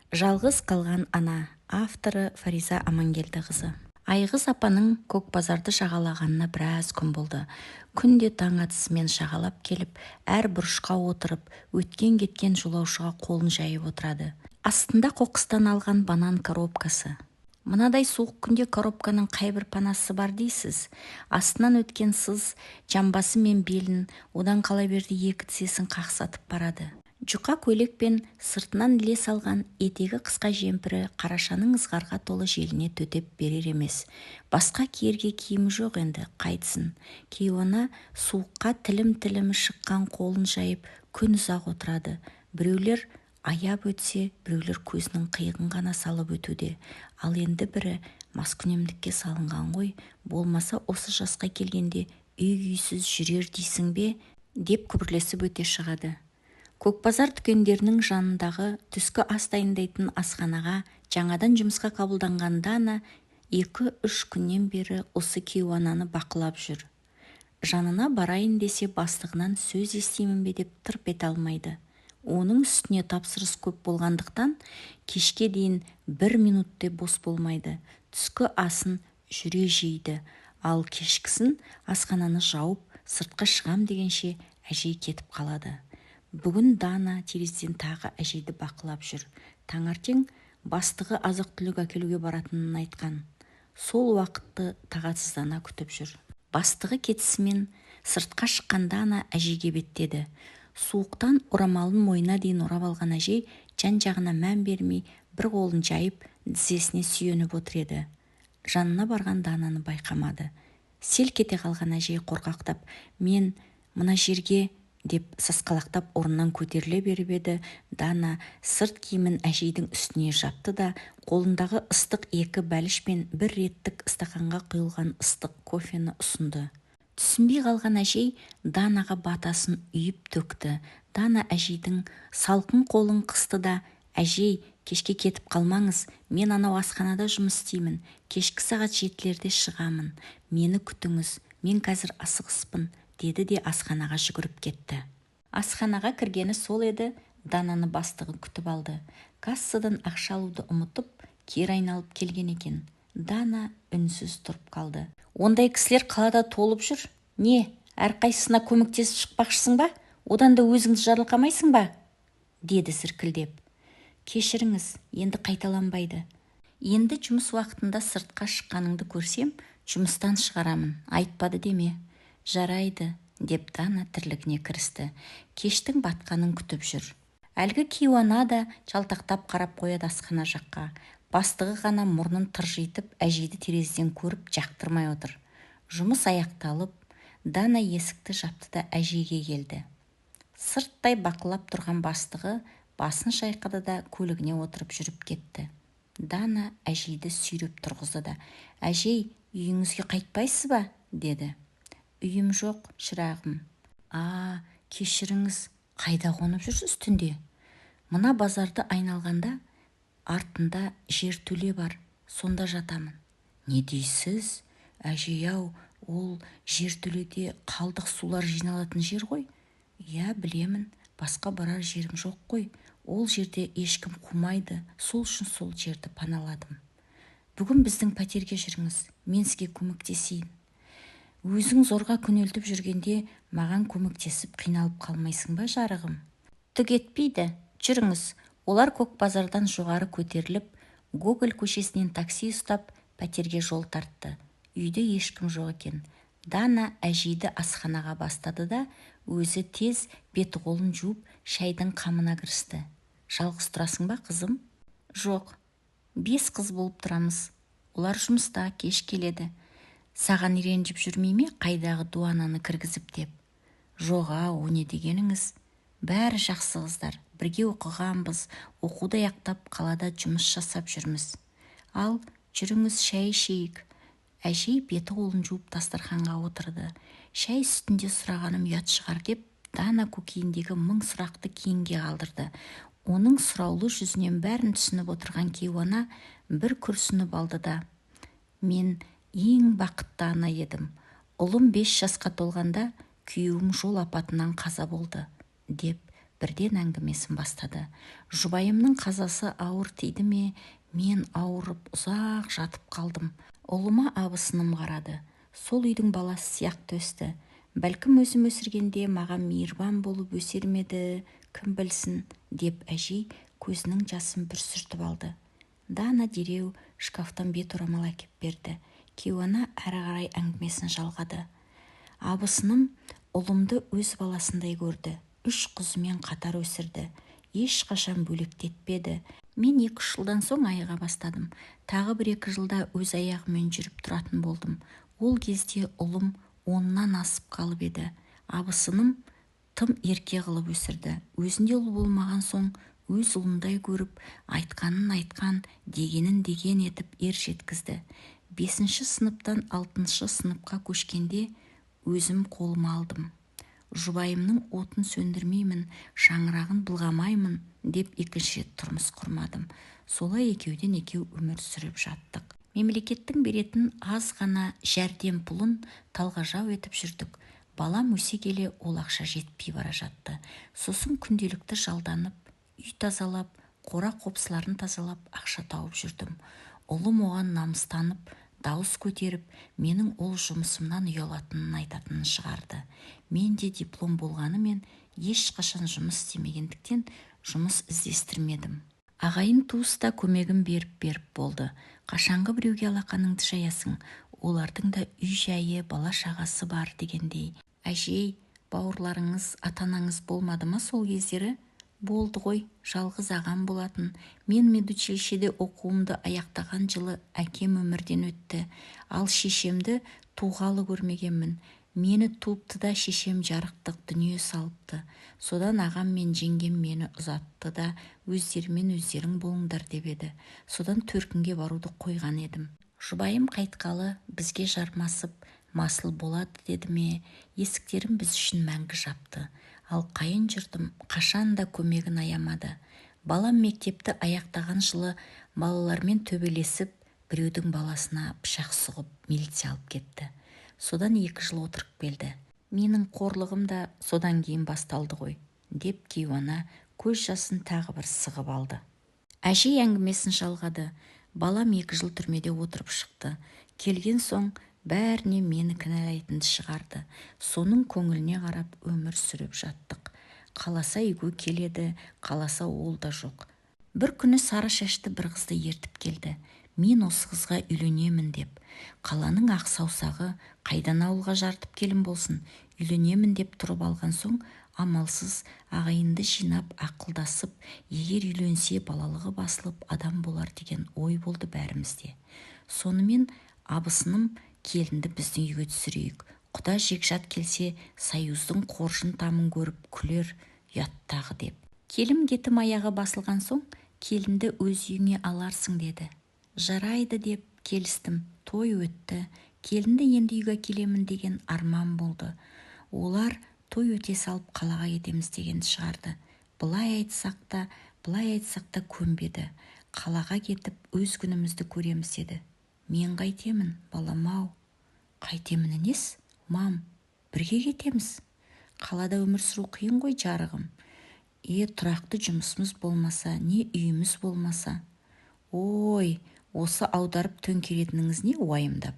Жалғыз қалған ана. Авторы Фариза Амангелдіқызы. Айғыз апаның Көкбазарды жағалағанына біраз күн болды. Күнде таң атысымен жағалап келіп, әр бұрышқа отырып, өткен-кеткен жолаушыға қолын жайып отырады. Астында қоқыстан алған банан коробкасы. Мынадай суық күнде коробканың қайбір панасы бар дейсіз. Астынан өткен сыз жамбасы мен белін, одан қала берді екі тізесін қақсатып барады. Жұқа көйлек пен сыртынан іле салған етегі қысқа жемпірі қарашаның ызғарға толы желіне төтеп берер емес. Басқа киерге киімі жоқ, енді қайтсын? Кейуана суыққа тілім-тілімі шыққан қолын жайып күн ұзақ отырады. Біреулер аяп өтсе, біреулер көзінің қиығын ғана салып өтуде. Ал енді бірі маскүнемдікке салынған ғой, болмаса осы жасқа келгенде үй-күйсіз жүрер дейсің бе, деп күбірлесіп өте шығады. Көкбазар дүкендерінің жанындағы түскі ас дайындайтын асханаға жаңадан жұмысқа қабылданған Дана 2-3 күннен бері осы кейуананы бақылап жүр. Жанына барайын десе, бастығынан сөз естимін бе деп тырп ете алмайды. Оның үстіне тапсырыс көп болғандықтан кешке дейін бір минутте бос болмайды. Түскі асын жүре жейді, ал кешкісін асхананы жауып, сыртқа шығам дегенше әжей кетіп қалады. Бүгін Дана терезеден тағы әжейді бақылап жүр. Таңертең бастығы азық-түлік әкелуге баратынын айтқан. Сол уақытты тағатсыздана күтіп жүр. Бастығы кетісімен сыртқа шыққан Дана әжейге беттеді. Суықтан орамалын мойнына дейін орап алған әжей жан-жағына мән бермей, бір қолын жайып, тізесіне сүйеніп отыр еді. Жанына барған Дананы байқамады. Селк ете қалған әжей қорқақтап, «Мен мына жерге...» деп сасқалақтап орнынан көтеріле беріп еді, Дана сырт киімін әжейдің үстіне жапты да, қолындағы ыстық екі бәліш пен бір реттік стақанға құйылған ыстық кофені ұсынды. Түсінбей қалған әжей Данаға батасын үйіп төкті. Дана әжейдің салқын қолын қысты да, «Әжей, кешке кетіп қалмаңыз, мен анау асханада жұмыс істеймін, кешкі сағат 7-лерде шығамын, мені күтіңіз, мен қазір асығыспын», деді де асханаға жүгіріп кетті. Асханаға кіргені сол еді, Дананы бастығы күтіп алды. Кассадан ақша алуды ұмытып, кері айналып келген екен. Дана үнсіз тұрып қалды. Ондай кісілер қалада толып жүр. Не, әрқайсысына көмектесіп шықпақшысың ба? Одан да өзіңді жарылқамайсың ба? Деді зіркілдеп. Кешіріңіз, енді қайталанбайды. Енді жұмыс уақытында сыртқа шыққаныңды көрсем, жұмыстан шығарамын, айтпады деме. Жарайды, деп Дана тірлігіне кірісті. Кештің батқанын күтіп жүр. Әлгі кейуана да жалтақтап қарап қояды асхана жаққа. Бастығы ғана мұрнын тыржитып, әжейді терезеден көріп жақтырмай отыр. Жұмыс аяқталып, Дана есікті жапты да әжейге келді. Сырттай бақылап тұрған бастығы басын шайқады да көлігіне отырып жүріп кетті. Дана әжейді сүйреп тұрғызды да, «Әжей, үйіңізге қайтпайсыз ба?» деді. Үйім жоқ, шырағым. А, кешіріңіз, қайда қонып жүрсіз түнде? Мына базарды айналғанда артында жертөле бар, сонда жатамын. Не дейсіз? Әжей-ау, ол жертөледе қалдық сулар жиналатын жер ғой. Иә, білемін, басқа барар жерім жоқ қой. Ол жерде ешкім қумайды, сол үшін сол жерді паналадым. Бүгін біздің пәтерге жүріңіз, мен сізге көмектесейін. Өзің зорға күнелтіп жүргенде маған көмектесіп қиналып қалмайсың ба, жарығым? Түк етпейді, жүріңіз. Олар Көкбазардан жоғары көтеріліп, Гоголь көшесінен такси ұстап, пәтерге жол тартты. Үйде ешкім жоқ екен. Дана әжейді асханаға бастады да, өзі тез беті-қолын жуып, шайдың қамына кірісті. Жалғыз тұрасың ба, қызым? Жоқ. 5 қыз болып тұрамыз. Олар жұмыста, кеш келеді. Саған ренжіп жүрмей ме қайдағы дуананы кіргізіп деп? Жоға, о не дегеніңіз? Бәрі жақсы қыздар, бірге оқығанбыз, оқуды аяқтап қалада жұмыс жасап жүрміз. Ал, жүріңіз шай ішейік. Әжей беті қолын жуып дастарханға отырды. Шай үстінде сұрағаным ұят шығар деп, Дана көкейіндегі мың сұрақты кейінге қалдырды. Оның сұраулы жүзінен бәрін түсініп отырған кейуана бір күрсініп алды да, «Мен ең бақытты ана едім. Ұлым 5 жасқа толғанда күйеуім жол апатынан қаза болды», деп Бірден әңгімесін бастады. Жұбайымның қазасы ауыр тиді ме, мен ауырып ұзақ жатып қалдым. Ұлыма абысыным қарады. Сол үйдің баласы сияқты өсті. Бәлкім өзім өсіргенде маған мейірбан болып өсер ме еді, кім білсін, деп әжей көзінің жасын бір сүртіп алды. Дана дереу шкафтан бет орамал әкеп берді. Кейуана әрі қарай әңгімесін жалғады. Абысыным ұлымды өз баласындай көрді. 3 қызымен қатар өсірді. Ешқашан бөлектетпеді. Мен 2-3 жылдан соң айыға бастадым. Тағы 1-2 жылда өз аяғыммен жүріп тұратын болдым. Ол кезде ұлым 10-нан асып қалып еді. Абысыным тым ерке қылып өсірді. Өзінде ұл болмаған соң өз ұлындай көріп, айтқанын айтқан, дегенін деген етіп ер жеткізді. 5-ші сыныптан 6-шы сыныпқа көшкенде өзім қолыма алдым. Жұбайымның отын сөндірмеймін, шаңырағын былғамаймын деп екінші рет тұрмыс құрмадым. Солай екеуден екеу өмір сүріп жаттық. Мемлекеттің беретін аз ғана жәрдем пұлын талғажау етіп жүрдік. Балам өсе келе ол ақша жетпей бара жатты. Сосын күнделікті жалданып, үй тазалап, қора қопсыларын тазалап ақша тауып жүрдім. Ұлым оған намыстанып, дауыс көтеріп, менің ол жұмысымнан ұялатынын айтатынын шығарды. Мен де диплом болғанымен ешқашан жұмыс істемегендіктен жұмыс іздестірмедім. Ағайын туыс та көмегін беріп болды. Қашанғы біреуге алақаныңды жаясың, олардың да үй жайы, бала шағасы бар дегендей. Әжей, бауырларыңыз, ата-анаңыз болмады ма сол кездері? Болды ғой, жалғыз ағам болатын. Мен медучилищеде оқуымды аяқтаған жылы әкем өмірден өтті. Ал шешемді туғалы көрмегенмін. Мені туыпты да шешем жарықтық дүние салыпты. Содан ағам мен жеңгем мені ұзатты да өздерімен өздерің болыңдар деп еді. Содан төркінге баруды қойған едім. Жұбайым қайтқалы бізге жармасып, масыл болады деді ме, есіктерін біз үшін мәңгі жапты. Ал қайын жұртым қашан да көмегін аямады. Балам мектепті аяқтаған жылы балалармен төбелесіп, біреудің баласына пышақ сұғып милиция алып кетті. Содан 2 жыл отырып келді. Менің қорлығым да содан кейін басталды ғой, деп кейуана көз жасын тағы бір сығып алды. Әжей әңгімесін жалғады. Балам 2 жыл түрмеде отырып шықты. Келген соң бәріне мені кінәлайтынды шығарды. Соның көңіліне қарап өмір сүріп жаттық. Қаласа үйге келеді, қаласа ол да жоқ. Бір күні сары шашты бір қызды ертіп келді. Мен осы қызға үйленемін деп. Қаланың ақ саусағы қайдан ауылға жартып келін болсын, үйленемін деп тұрып алған соң амалсыз ағайынды жинап ақылдасып, егер үйленсе балалығы басылып адам болар деген ой болды бәрімізде. Сонымен абысыным келінді біздің үйге түсірейік. Құда жекжат келсе, союздың қоржын тамын көріп күлер ұяттағы деп. Келім-кетім аяғы басылған соң, келінді өз үйіңе аларсың деді. Жарайды деп келістім. Той өтті. Келінді енді үйге келемін деген арман болды. Олар той өте салып қалаға кетеміз дегенді шығарды. Былай айтсақ та, былай айтсақ та көнбеді. Қалаға кетіп өз күнімізді көреміз деді. Мен қайтемін, балам-ау. Қайтемін емес, мам, бірге кетеміз. Қалада өмір сүру қиын ғой, жарығым. Тұрақты жұмысымыз болмаса, не үйіміз болмаса. Ой, осы аударып төңкеретініңіз не уайымдап.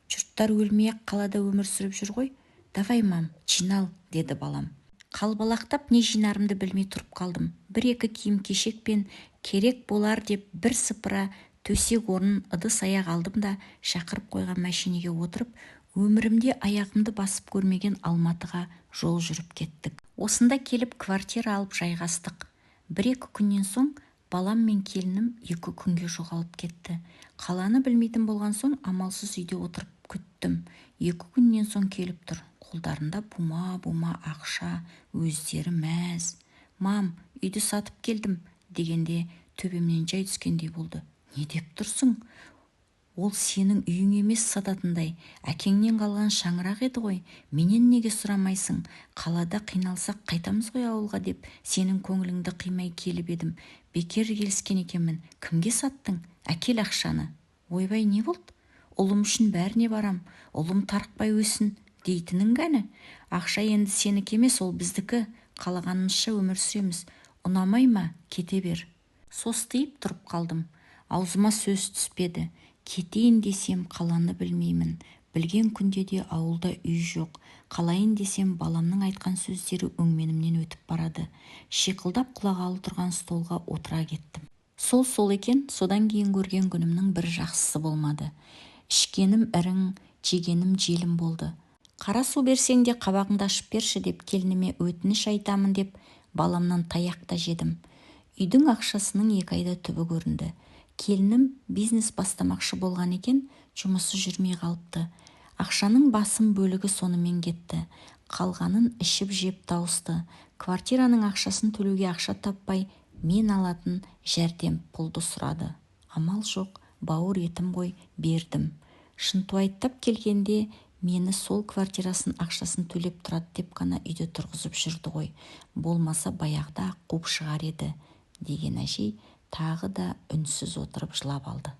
Жұрттар өлмей-ақ қалада өмір сүріп жүр ғой. Давай, мам, жинал, деді балам. Қалбалақтап не жинарымды білмей тұрып қалдым. 1-2 киім кешекпен керек болар деп бір сыпыра төсек орнын ыдыс аяқ алдым да шақырып қойған мәшинеге отырып, өмірімде аяғымды басып көрмеген Алматыға жол жүріп кеттік. Осында келіп квартира алып жайғастық. 1-2 күннен соң балам мен келінім 2 күнге жоғалып кетті. Қаланы білмейтін болған соң амалсыз үйде отырып күттім. 2 күннен соң келіп тұр. Қолдарында бума-бума ақша, өздері мәз. Мам, үйді сатып келдім дегенде төбемнен жай түскендей болды. Не деп тұрсың? Ол сенің үйің емес сататындай. Әкеңнен қалған шаңырақ еді ғой. Менен неге сұрамайсың? Қалада қиналсақ қайтамыз ғой ауылға деп сенің көңіліңді қимай келіп едім. Бекер келіскен екенмін. Кімге саттың? Әкел ақшаны. Ойбай, не болды? Ұлым үшін бәріне барам. Ұлым тарықпай өсін дейтінің кәні. Ақша енді сенікі емес, ол біздікі. Қалағанымызша өмір сүреміз. Ұнамай ма, кете бер. Состиып тұрып қалдым. Аузыма сөз түспеді. Кетейін десем, қаланы білмеймін. Білген күнде де ауылда үй жоқ. Қалайын десем, баламның айтқан сөздері өңменімнен өтіп барады. Шиқылдап құлағалы тұрған столға отыра кеттім. Сол-сол екен, содан кейін көрген күнімнің бір жақсысы болмады. Ішкенім ірің, жегенім желім болды. Қара су берсең де қабағыңды ашып берші деп келініме өтініш айтамын деп баламнан таяқ та жедім. Үйдің ақшасының 2 айда түбі көрінді. Келінім бизнес бастамақшы болған екен, жұмысы жүрмей қалыпты. Ақшаның басым бөлігі сонымен кетті. Қалғанын ішіп-жеп тауысты. Квартираның ақшасын төлеуге ақша таппай, мен алатын жәрдем пұлды сұрады. Амал жоқ, бауыр етім ғой, бердім. Шынтуайттап келгенде мені сол квартирасын ақшасын төлеп тұрады деп қана үйде тұрғызып жүрді ғой. Болмаса баяғыда қуып шығар еді, деген әжей тағы да үнсіз отырып жылап алды.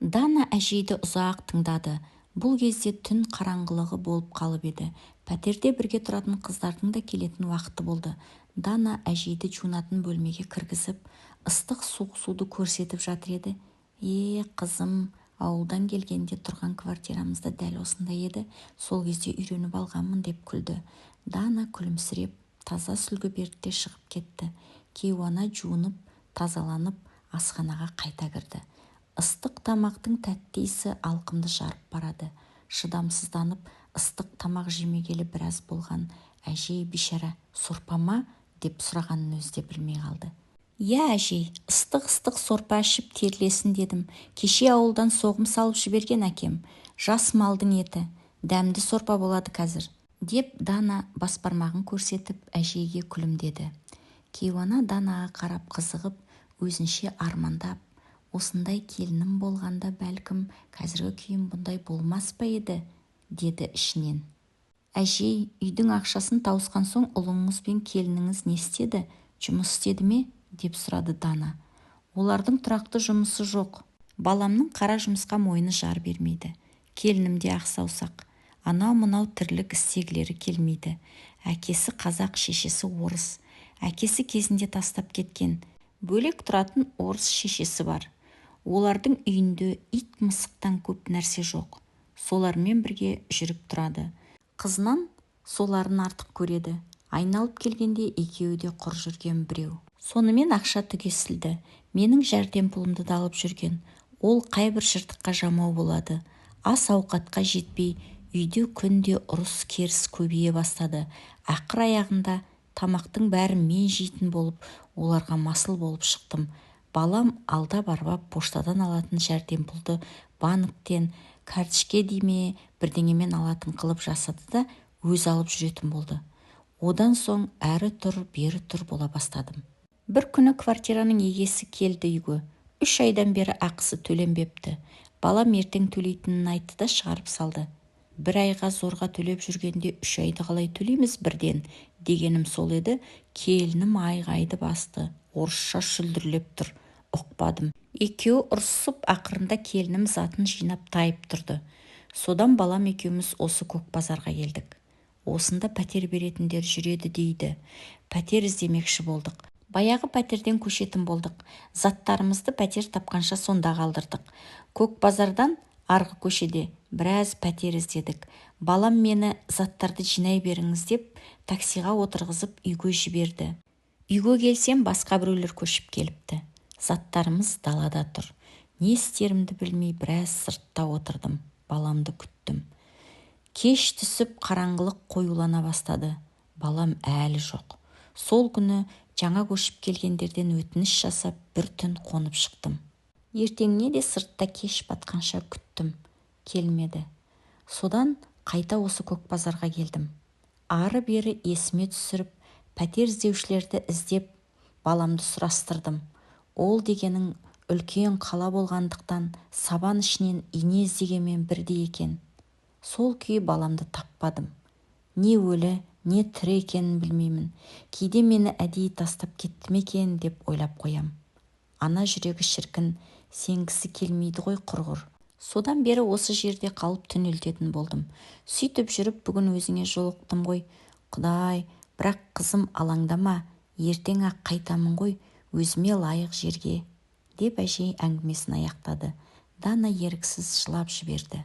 Дана әжейді ұзақ тыңдады. Бұл кезде түн қараңғылығы болып қалып еді. Пәтерде бірге тұратын қыздардың да келетін уақыты болды. Дана әжейді жуынатын бөлмеге кіргізіп, ыстық суық суды көрсетіп жатыр еді. Е, қызым, ауылдан келгенде тұрған квартирамызда дәл осындай еді. Сол кезде үйреніп алғанмын деп күлді. Дана күлімсіреп, таза сүлгі берді де шығып кетті. Кейуана жуынып, тазаланып, асханаға қайта кірді. Ыстық тамақтың тәтті иісі алқымды жарып барады. Шыдамсызданып, ыстық тамақ жемегелі біраз болған әжей бишара сорпа ма деп сұрағанын өзі де білмей қалды. Иә, әжей, ыстық-ыстық сорпа ішіп терлесін дедім. Кеше ауылдан соғым салып жіберген әкем. Жас малдың еті. Дәмді сорпа болады қазір, деп Дана бас бармағын көрсетіп әжейге күлімдеді. Кейуана Данаға қарап қызығып, өзінше армандап, осындай келінім болғанда бәлкім қазіргі күйім бұндай болмас па еді, деді ішінен. Әжей, үйдің ақшасын тауысқан соң ұлыңыз бен келініңіз не істеді? Жұмыс істеді ме? Деп сұрады Дана. Олардың тұрақты жұмысы жоқ. Баламның қара жұмысқа мойны жар бермейді. Келінім де ақ саусақ. Анау-мынау тірлік істегілері келмейді. Әкесі қазақ, шешесі орыс. Әкесі кезінде тастап кеткен. Бөлек тұратын орыс шешесі бар. Олардың үйінде ит мысықтан көп нәрсе жоқ. Солармен бірге жүріп тұрады. Қызынан соларын артық көреді. Айналып келгенде екеуі де құр жүрген біреу. Сонымен ақша түгесілді. Менің жәрдем пұлымды да алып жүрген. Ол қайбір жыртыққа жамау болады. Ас ауқатқа жетпей, үйде күнде ұрыс керіс көбейе бастады. Ақыр аяғында тамақтың бәрін мен жейтін болып, оларға масыл болып шықтым. Балам алдап арбап поштадан алатын жәрдем пұлды банктен, картішке деме бірдеңемен алатын қылып жасады да өзі алып жүретін болды. Одан соң әрі тұр, бері тұр бола бастадым. Бір күні квартираның егесі келді үйге. 3 айдан бері ақысы төленбепті. Балам ертең төлейтінін айтты да шығарып салды. 1 айға зорға төлеп жүргенде 3 айды қалай төлейміз бірден дегенім сол еді, келінім айғайды басты. Орысша шүлдірлеп тұр. Ұқпадым. Екеуі ұрысып, ақырында келінім затын жинап тайып тұрды. Содан балам екеуміз осы Көкбазарға келдік. Осында пәтер беретіндер жүреді дейді. Пәтер іздемекші болдық. Баяғы пәтерден көшетін болдық. Заттарымызды пәтер тапқанша сонда қалдырдық. Көкбазардан арғы көшеде біраз пәтер іздедік. Балам мені заттарды жинай беріңіз деп таксиға отырғызып үйге жіберді. Үйге келсем басқа біреулер көшіп келіпті. Заттарымыз далада тұр. Не істерімді білмей біраз сыртта отырдым. Баламды күттім. Кеш түсіп қараңғылық қоюлана бастады. Балам әлі жоқ. Сол күні жаңа көшіп келгендерден өтініш жасап бір түн қонып шықтым. Ертеңіне де сыртта кеш батқанша күттім. Келмеді. Содан қайта осы Көкбазарға келдім. Ары-бері есіме түсіріп, пәтер іздеушілерді іздеп, баламды сұрастырдым. Ол дегенің үлкен қала болғандықтан сабан ішінен ине іздегенмен бірдей екен. Сол күйі баламды таппадым. Не өлі, не тірі екенін білмеймін. Кейде мені әдейі тастап кетті ме екен деп ойлап қоям. Ана жүрегі шіркін, сенгісі келмейді ғой құрғыр. Содан бері осы жерде қалып түнелтетін болдым. Сөйтіп жүріп бүгін өзіңе жолықтым ғой. Құдай, Бірақ, қызым, алаңдама, ертең-ақ қайтамын ғой өзіме лайық жерге, деп әжей әңгімесін аяқтады. Дана еріксіз жылап жіберді.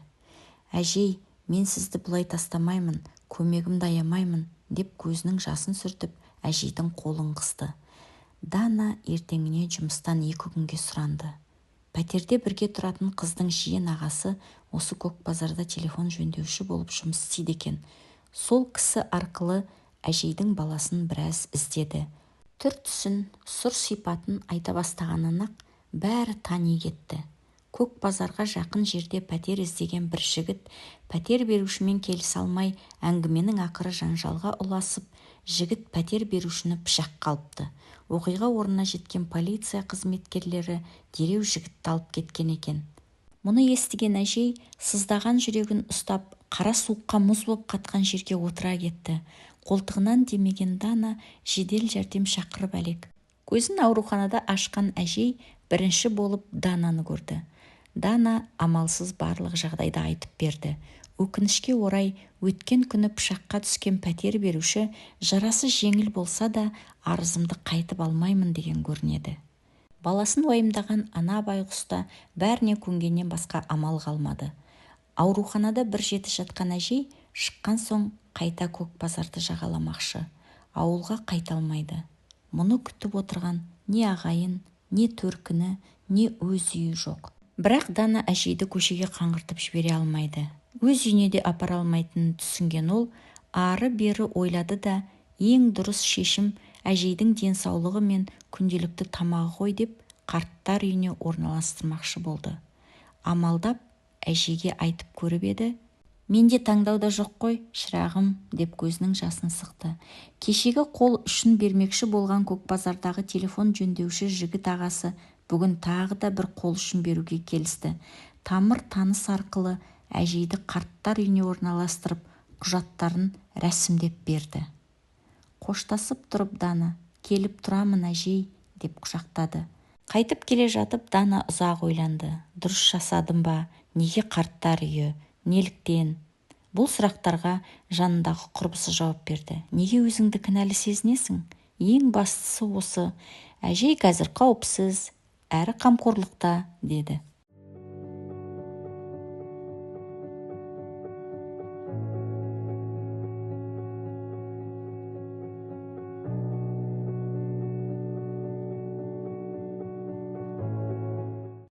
Әжей, мен сізді бұлай тастамаймын, көмегімді аямаймын, деп көзінің жасын сүртіп, әжейдің қолын қысты. Дана ертеңіне жұмыстан 2 күнге сұранды. Пәтерде бірге тұратын қыздың жиен ағасы осы Көкбазарда телефон жөндеуші болып жұмыс істейді екен. Сол кісі арқылы әжейдің баласын біраз іздеді. Түр-түсін, сұр сипатын айта бастағаннан-ақ бәрі тани кетті. Көкбазарға жақын жерде пәтер іздеген бір жігіт пәтер берушімен келісе алмай, әңгіменің ақыры жанжалға ұласып, жігіт пәтер берушіні пышаққа алыпты. Оқиға орнына жеткен полиция қызметкерлері дереу жігітті алып кеткен екен. Мұны естіген әжей сыздаған жүрегін ұстап, қара суыққа мұз боп қатқан жерге отыра кетті. Қолтығынан демеген Дана жедел жәрдем шақырып әлек. Көзін ауруханада ашқан әжей бірінші болып Дананы көрді. Дана амалсыз барлық жағдайды айтып берді. Өкінішке орай, өткен күні пышаққа түскен пәтер беруші жарасы жеңіл болса да арызымды қайтып алмаймын деген көрінеді. Баласын уайымдаған ана байғұста бәріне көнгеннен басқа амал қалмады. Ауруханада бір жеті жатқан әжей шыққан соң қайта Көкбазарды жағаламақшы. Ауылға қайта алмайды. Мұны күтіп отырған не ағайын, не төркіні, не өз үйі жоқ. Бірақ Дана әжейді көшеге қаңғыртып жібере алмайды. Өз үйіне де апара алмайтынын түсінген ол, ары-бері ойлады да, ең дұрыс шешім әжейдің денсаулығы мен күнделікті тамағы ғой деп қарттар үйіне орналастырмақшы болды. Амалдап әжейге айтып көріп еді, менде таңдау да жоқ қой, шырағым, деп көзінің жасын сықты. Кешегі қол ұшын бермекші болған Көкбазардағы телефон жөндеуші жігіт ағасы бүгін тағы да бір қол ұшын беруге келісті. Тамыр таныс арқылы әжейді қарттар үйіне орналастырып, құжаттарын рәсімдеп берді. Қоштасып тұрып Дана, келіп тұрамын әжей, деп құшақтады. Қайтып келе жатып Дана ұзақ ойланды. Дұрыс жасадым ба? Неге қарттар үйі? Неліктен? Бұл сұрақтарға жанындағы құрбысы жауап берді. Неге өзіңді кінәлі сезінесің? Ең бастысы осы. Әжей қазір қауіпсіз, әрі қамқорлықта, деді.